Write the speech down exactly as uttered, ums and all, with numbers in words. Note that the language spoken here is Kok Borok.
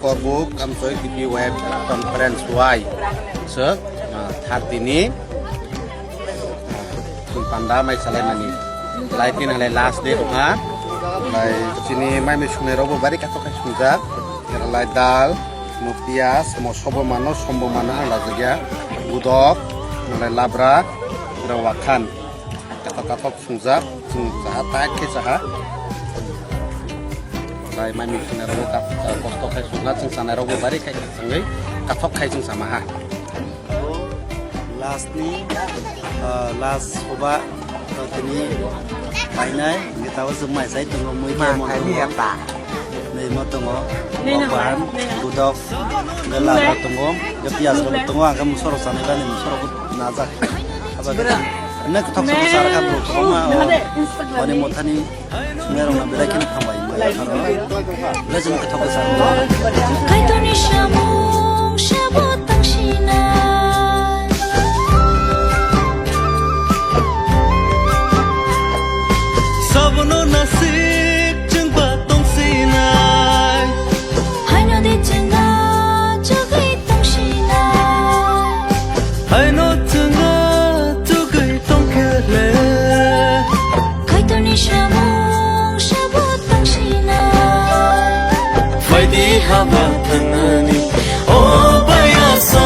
Korbuk Kamsoi T P web conference wai se, ah, thirty ni, ah, panda mai salaimani. Lai tin halai last day wngkha. Lai chini mai mui sungnai rokbo bari kathok khai sungjak. Lai dal, no piyaj, moso bo mano, som bo mano, ang lajak ya. Budok, nalai labra, rok wakhan. Kathok kathok sungjak, chwng chaha, tak khe chaha. Lai mai mui khna rok kap-, kosto khai sungha, chwng chanai rok bo bari khai chwngwi kathok khai chwng sama ha. Last ni, ah, last soba, ah, tini painai, ngi tawo chwng mai sai tongo, mui khe mon tongo. Nei mo tongo, bahan, budok, nge lada tongo, nge piyaj rok tongo, ang khe musoro chanai bani musoro najak. Nek thok thok sar kha bro, thok ma, o, mani mothani, merong na belai khe thang bai, belai khe thok sar. Kaitorni samung sabo tangsinai. Sabono nasib chwngba tongsinai. Haino de chwngno chugwi tongsinai. Haino chwngno chugwi tongkhe le. Kaitorni samung sabo tongsinai. Phaidi haba thangnani. O baya so